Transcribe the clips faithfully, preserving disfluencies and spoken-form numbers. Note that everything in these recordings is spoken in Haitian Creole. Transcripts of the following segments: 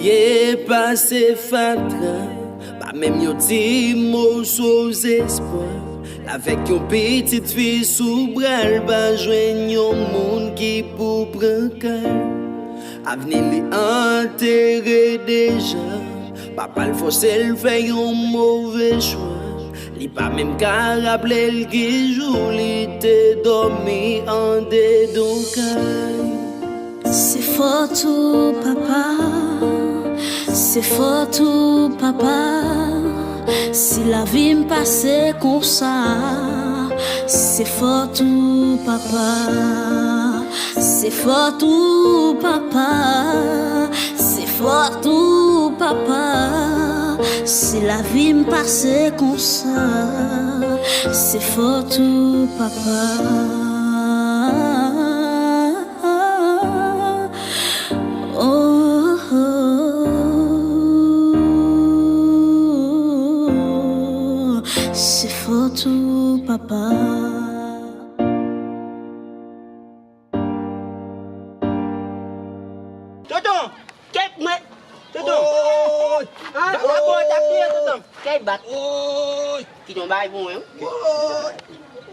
Ye pase fatra, pa menm yon ti moso zespwa. L avèk yon pitit fi sou bra l, pa jwenn yon moun ki pou pran kay. Avni li antere deja, papa l fòse l fè yon move chwa. Li pa menm ka raple l ki jou li te dòmi andedan kay. Se fòt ou, papa, se fòt ou, papa, si lavi m pase konsa. Se fòt ou, papa, se fòt ou, papa, se fòt ou, papa, si lavi m pase konsa. Se fòt ou, papa. Oh, oh, oh, se fòt ou, papa. Tonton, kèt mwen. Tonton. Oy! An, an, bon, t ap touye tonton. Kèt bat. Oy! Ki ton bay pou mwen. Oy!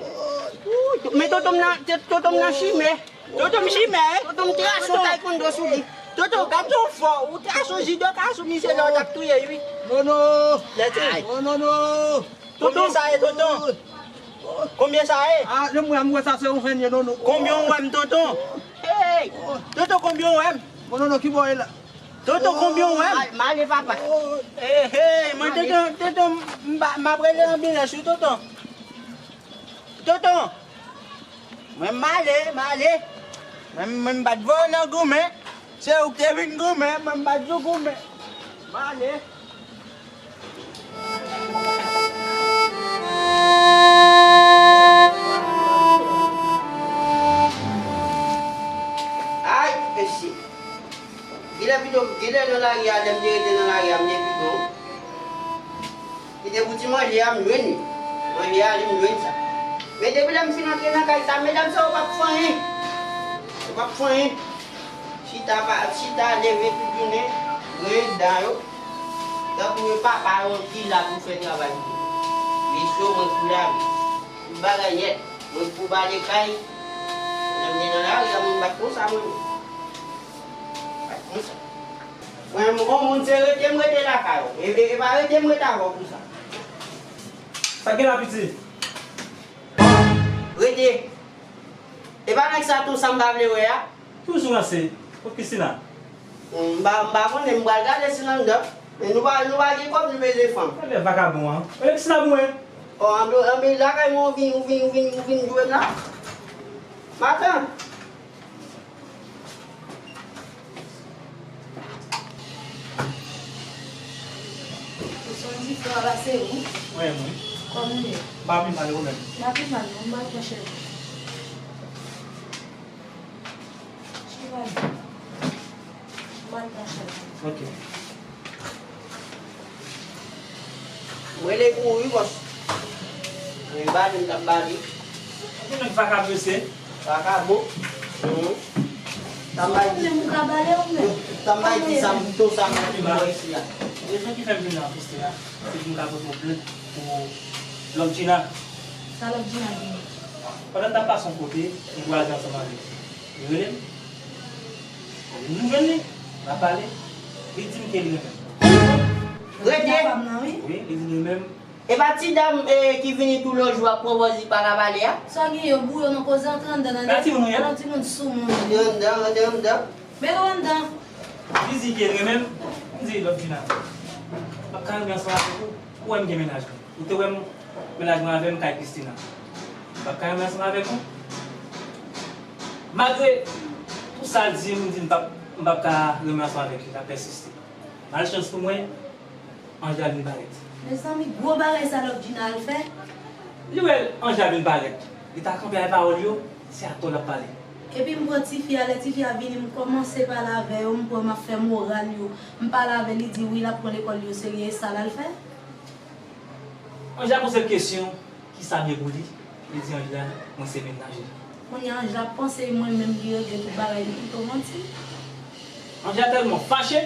Oy! Men tonton m nan, tonton m nan chimè. Tonton m chimè. Tonton m trase yon taekwondo sou li. Tonton, gad yon fò, ou trase yon jidoka sou misye lè w t ap touye l, wi. Nono! Lèti. Ay. Oh, nono! Tonton, konbyen sa ye, tonton? Konbyen sa ye? Ah, lè m wè, m wè sa se yon venn ye, nono. Konbyen w wè m, tonton? Hey! Tonton, konbyen w wè m? Bon, nono, ki bò ye la? Tonton, konbyen w wè m? Ay, m ale, papa. Hey, hey, mwen, tonton, tonton, m pa, m ap rele anbilans, wi, tonton. Tonton! Mwen m ale, m ale. Mwen, mwen m pa t voye w nan goumen. Se ou k te vin goumen, mwen m pa t vin goumen. M ale. Ay, mesye. Genlè pito, genlè nan lari a, lè m te rete nan lari a, m te pito. Kite pou ti manje a, m jwenn li. Manje a, li m jwenn sa. Men depi lè m fin antre nan kay sa, medam sa yo p ap fè anyen. Yo p ap fè anyen. Chita pa, chita, leve tout jounen, grenn dan yo. Tankou e papa yo ki la pou fè travay pou yo. Li cho, mwen pou lave. Tout bagay nèt. Mwen pou bale kay. Lè m te nan lari a, mwen bat konsa, mwen. Bat konsa. Mwen, m, on moun se rete m rete lakay ou. E, e, e pa rete m rete avè w konsa. Sa gen la, piti? Rete. E pa nèg sa tou sa m pa vle wè a? Ki w sou ranse? Kot Kristina? M pa, m pa konnen, m pral gade si l anndan. Men nou pa, nou pa gen kòb, nou bezwen fanm. Gade vakabon an. Gade Kristina pou mwen. Ò, anben, anben, lakay mwen ou vin, ou vin, ou vin, ou vin jwe m la? Maten. Ou santi fwa pase ou? Mwen, mwen. Kòman ou ye? M pa pi mal, ou menm? M pa pi mal, non, m pa twò chèche. Chita la. M pa twò chèche. Ok. Mwen rele pou ou wi, bòs. Mwen bale, m t ap bale. Ou menm vakabon, mesye. Vakabon. Mhm. Sa m bay di. Ou menm ou ka bale ou menm? Sa m bay di sa m to sa m ap di bò isi a. Rezon ki fè m vin la poste a, se pou m ka pote yon plent pou Love Gina. Sa Love Gina gen? Pandan n t ap pase yon kote, m pral ansanm avè l. Li rele m. Lè m jwenn li, n ap pale. Li di m ke li renmen m. Rete. Wi, li di l renmen m. E pa ti dam, e, ki vini tou lòt jou ap pran pòz li pa ka pale a? Sa w gen yo bouyon nan koze, antre anndan nan. Gade timoun ou ye? Yon timoun sou moun. Antre anndan, antre anndan. Mete w anndan. Li di ke l renmen m. M di, Love Gina, m ap ka renmen ansanm avèk ou. Ou wè m gen mennaj mwen. Ou te wè m, mennaj mwen avè m kay Christina. M p ap ka renmen ansanm avèk ou. Malgre tout sa l di m, m di m p ap, m p ap ka renmen ansanm avèk li, l ap pèsiste. Malchans pou mwen, Angela vin parèt. Mezanmi, gwo bagay sa Love Gina al fè. Li wè Angela vin parèt. Li ta kanpe ak pawòl yo, se atò l ap pale. Epi m pran tifi a, lè tifi a vini, m kòmanse pale avè yo, m pran, m ap fè moral yo. M pale avè l, li di wi, l ap pran lekòl li oserye, e sa l al fè. Angela poze l kesyon, kisa byen pou li? Li di Angela, mwen se mennaj li. Kounye a Angela ap panse mwen menm li regle tout bagay, li pito manti. Angela tèlman fache,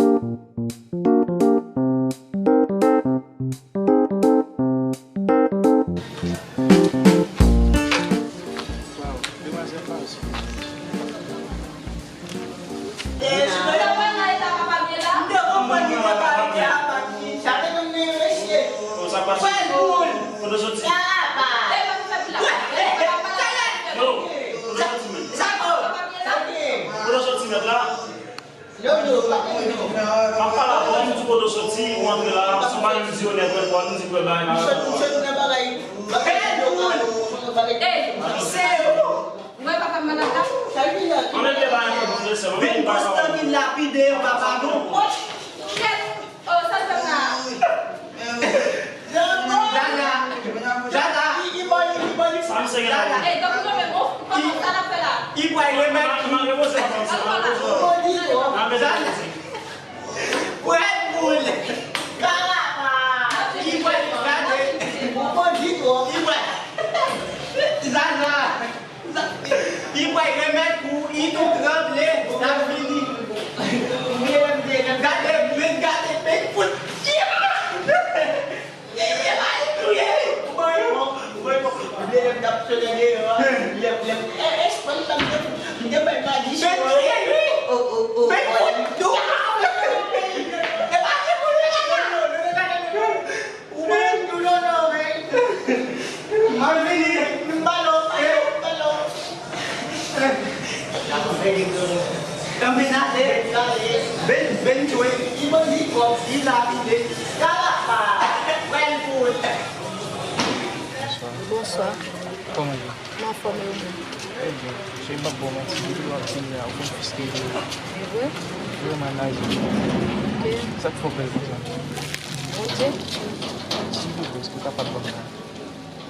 Yo, kote w soti mèt la? M ap pale avè w, m di kote w soti, ou antre la, sou pa yon vizyonè, ou antre la, m di kwè bagay la. Hey, se ou! Mwen papa m malad la. Ann mete bagay pou nou, mesye. Vin konstan vin lapide yo, papa nou. Kèt! Oh, sa l fè m la? Zaza! Zaza! Sa misye gen la? Ey, donk nou menm, oh, kòman sa n ap fè la? Li pral remèt. Mwen repoze, mwen repoze. Zaza! Red Bull! Kalama! Li pral gade. Li pral. Zaza! Li pral remèt kou, li tou tranble, l ap vini. Gade, men gade, men fout. Jwe, li bandi kòb, li lapide, kalapa, wèl boul. Bonswa. Bonswa. Kòman w ye? M anfòm, e ou menm? Trè byen. Cheri, m p ap ba w manti, depi lè w ap vin la, ou konn fiske yo. E vre? Vrèman nice. Ok. Sa k fè w bèl konsa? Bondye. Silvouplè, èske w kapab ban m non?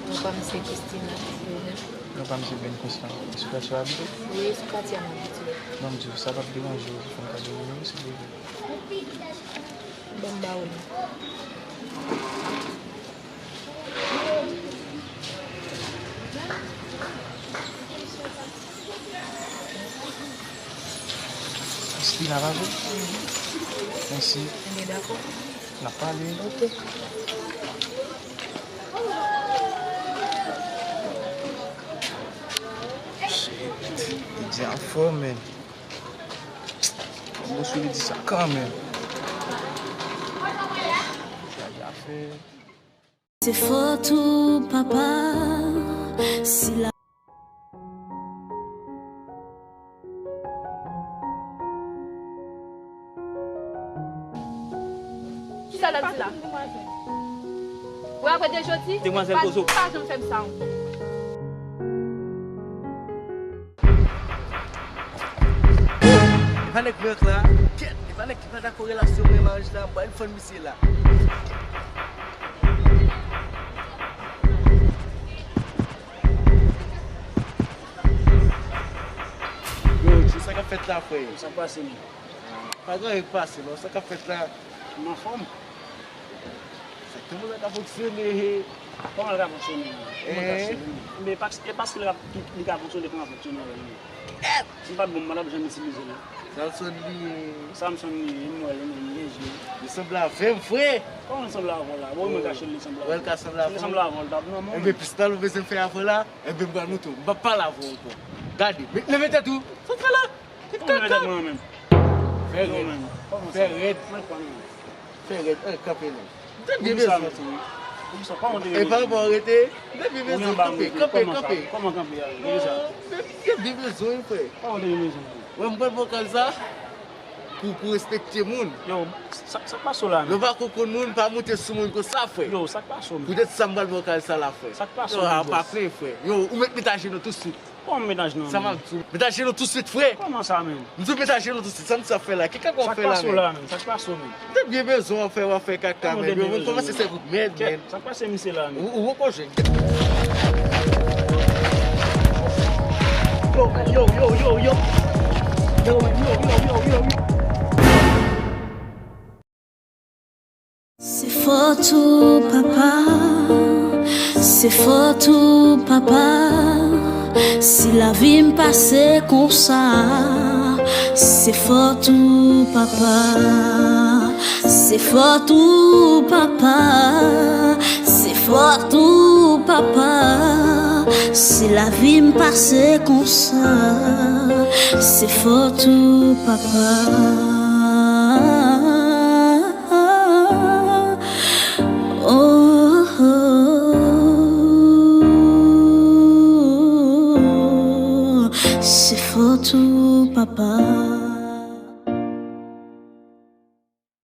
Non pa m se Christina, e ou menm? Non pa m se Ben Constant. E sou katye w abite? Wi, sou katye a m abite. Ban m di w, sa p ap deranje w, ou fè m kado nimewo, silvouplè? Ban m ba ou li. Christina, pa vre? Mèsi. Ebyen, dakò. N ap pale. Ok. Shit. Li di anfòm, men. Bon, sou li di sa kanmenm. Chaje afè. Se fòt ou, papa, si la Kisa l ap di la? Ou wè apre de jodi, demwazèl pa, Kozo, pa janm fè m sa ankò. Epa nèg Frank la, kèt, epa nèg ki pa dakò relasyon mwen, maryaj la, m pral fann misye la. Yo, Djo, sa k ap fèt la, frè? Sa k pase, menm? Pa gen anyen k pase, non. Sa k ap fèt la? M anfòm. Sa k fè moun nan ka fonksyone? Kòman l ka fonksyone, menm? Kòman l ka fonksyone, menm? Men e pa, e paske li ka, li, li ka fonksyone, kòman fonksyone avè l, menm? Si l pa t bon, m pa t ap janm itilize l, non. Sa l sonn li ye? Sa m sonn li ye, m wè l, m gen je. Li sanble avè m, frè. Kòman l sanble avè w la? Bon, mwen ka chèche li sanble avè w. Wè l ka sanble avè w? Li sanble avè w, l t ap nan men w. Enben, pistòl ou bezwen fè avè w la, enben, m pral montre w. M p ap pale avè w ankò. Gade, men, leve tèt ou. Sa w fè la? Kòman leve tèt mwen an menm? Fè rèd. Fè rèd. Fè rèd. An, kanpe non. M te byen bezwen w tou wi. E pa anba w rete. M te byen bezwen w. Kanpe, kanpe, kanpe. Kòman kanpe a? Non, m te byen bezwen w, frè. Wè, m pral ba w kal sa pou, pou respekte moun. Yo, sa, sa k pase w la, menm? Lè w pa konn moun, pa monte sou moun konsa, frè. Yo, sa k pase w, menm? Poutèt sa m pral ba w kal sa la, frè. Sa k pase w, menm, bòs? Yo, pa plen, frè. Yo, ou mèt met ajenou tousuit. Kòman m met ajenou, menm? Sa m ap di w. Met ajenou tousuit, frè. Kòman sa, menm? M di w met ajenou tousuit. Sa m sa fè la? Ki kaka w fè la, menm? Sa k pase w la, menm? Sa k pase w, menm? M te byen bezwen w fè w ap fè kaka, menm. Yo, mwen kòmanse sèvi w mèd, menm. Sa k pase misye la, menm? Ou, ou poko jwenn. Yo, yo, yo, yo, yo. Yo, yo, yo, yo, yo, yo. Se fòt ou, papa, se fòt ou, papa, si lavi m pase konsa. Se fòt ou, papa, se fòt ou, papa, se fòt ou, papa, si lavi m pase konsa. Se fòt ou, papa. Oh, oh, oh, se fòt ou, papa.